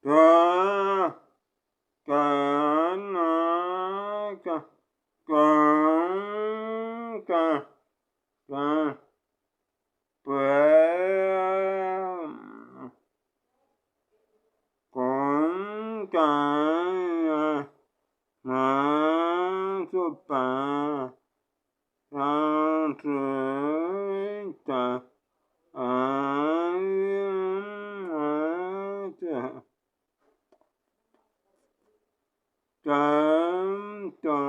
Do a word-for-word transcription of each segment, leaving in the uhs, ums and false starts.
ca, ca, na, ca, ca, ca, ca, pa, ca, ca, na, na, su, pa, sa, su, ca, a, a, ca, ca, ca,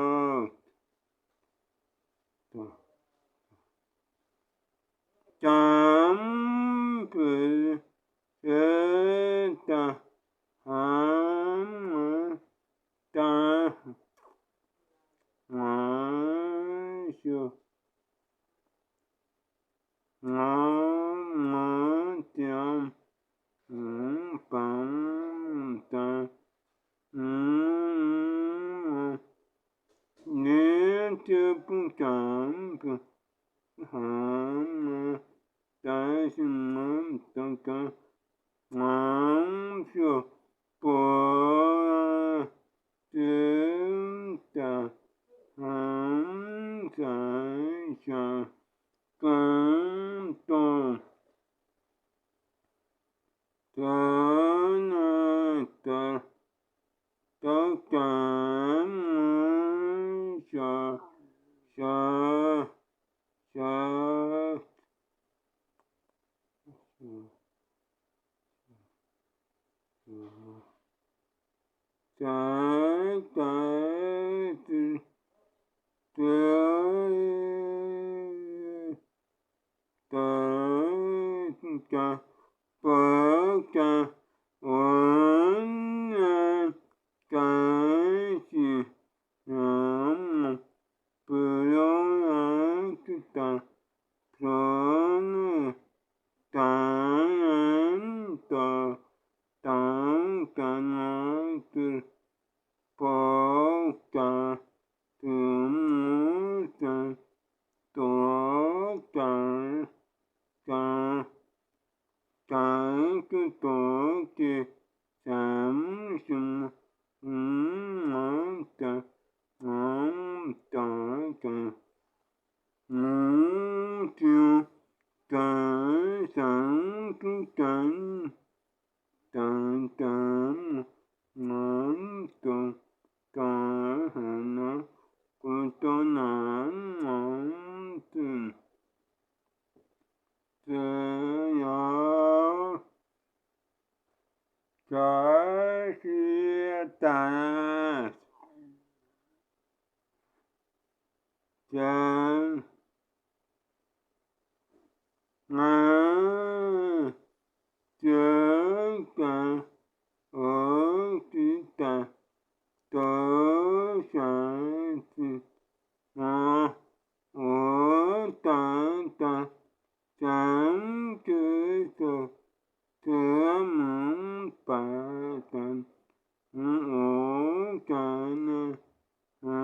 ca, pu, se, ta, ha, ma, ta, ma, su, ma, ma, ta, ma, pa, ta, ma, ma, ne, te, pu, ca, pu, ha, ma, ta, su, ma, ta, ca, ma, su, pa, te, ta, ha, sa, sa, ka, ta, ta, na, ta, ta, ca, ma, sa, sa, sa, sa, sa, ta, ta, tu, tu, ta, ta, pa, ca, o, na, ca, si, na, ma, pu, ro, ra, tu, ta, so, na, ta, na, ta, ta, ca, na, tu, pa, ca, tu, mu, ta, to, ca, ca, ca, tu, to, ti, sa, mu, su, ma, u, ma, ta, ma, ta, ca, mu, tu, ta, sa, tu, ta, ta, ta, ma, ma, ta, ta, ha, na, ku, ta, na, ma, tu, ta, ya, ca, si, ta, ca, nga, ca, ca, o, ti, ta, to, sa, ti, ma, o, ta, ta, ca, tu, to, tu, mu, pa, ta, mu, o, ca, na, a,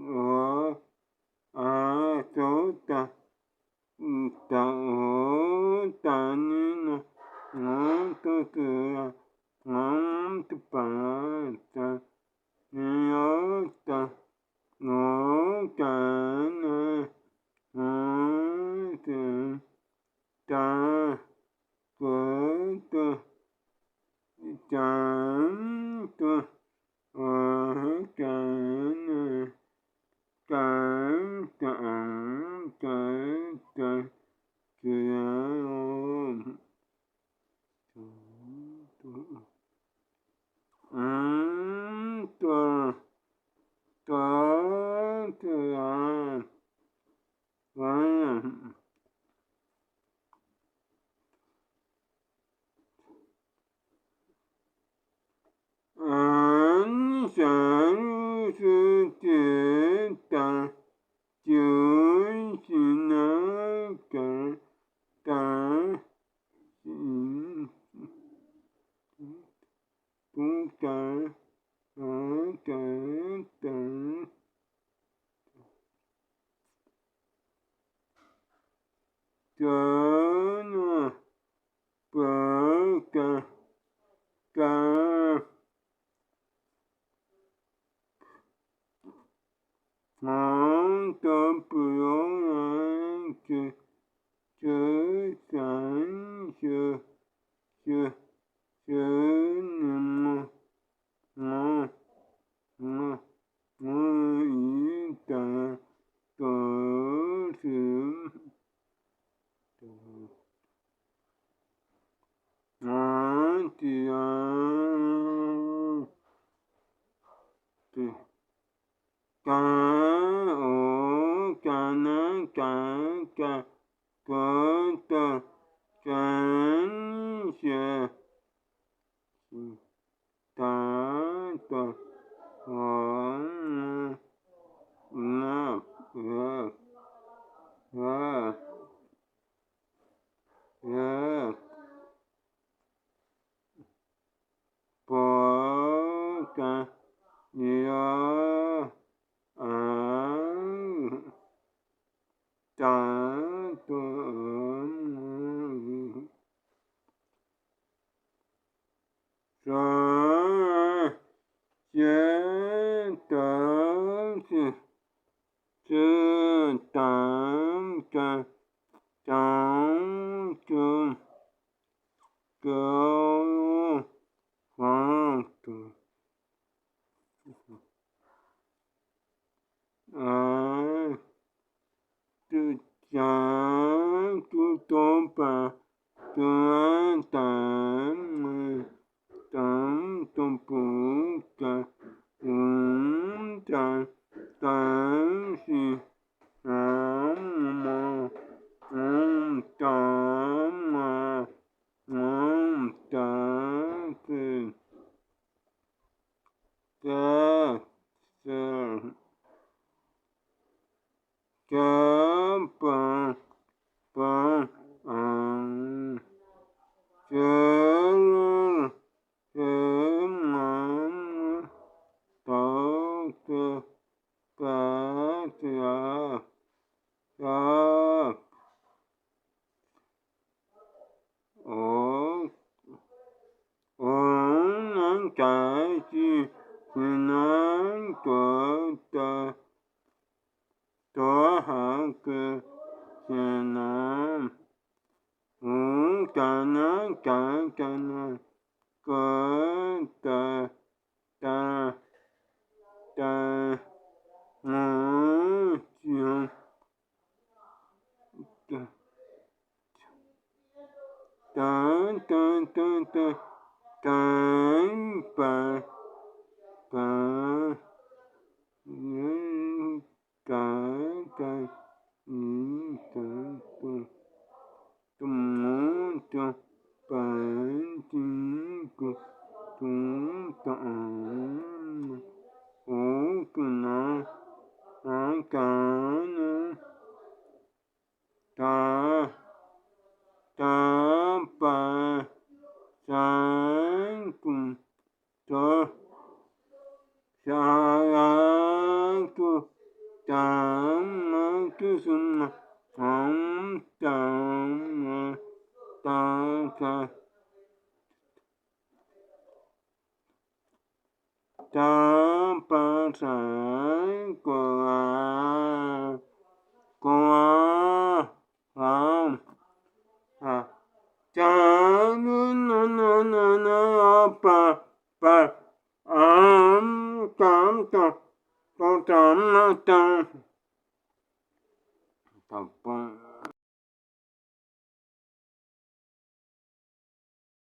o, a, so, ta, ta, o, ta, ni, na, ngo, to, tu, ra, ngo, tu, pa, ta, ni, o, ta, ngo, ta, na, ngo, tu, ta, ku, tu, ta, tu, o, ta, na, ta, ta, a, ta, ta, tu, ya, o, tu, tu, um, tu, ta, tu, ya, wa, ya. An, sa, ru, su, te, ta, cu, si, na, ca, ta, ca, ya, a, ta, tu, sa, ce, ta, si, si, ta, ca, ta, tu, ka, ha, tu. A, tu, ca, tu, to, pa, ta, ta, ma, ta, to, pu, ta, u, ta, ta, si, a, ma, u, ta, ma, u, ta, si. Ca, ca, ca, pa, pa, a, ca, ra, ca, ma, ma, ta, ta, pa, ca, ca, o, o, na, ca, ci, ci, na, to, ta, to, ha, ke, ce, na, u, ca, na, ca, ca, na, ka, ta, ta, ta, ma, ci, ta, ta, ta, ta, ta, ta, pa, pa, ta, ta, i, ta, ta, tu, mu, tu, pa, ti, ku, tu, ta, a, ma, u, ku, na, a, ka, na, ta, ta, pa, sa, ku, ta, sa, ra, tu, ta, ma, tu, su, ma, a, ta, ma, ta, sa, ta, pa, sa, ko, a, ko, a, a, a, ca, nu, na, na, na, na, a, pa, pa, a, ta, ta, ta, ta, ma, ta, ta, pa.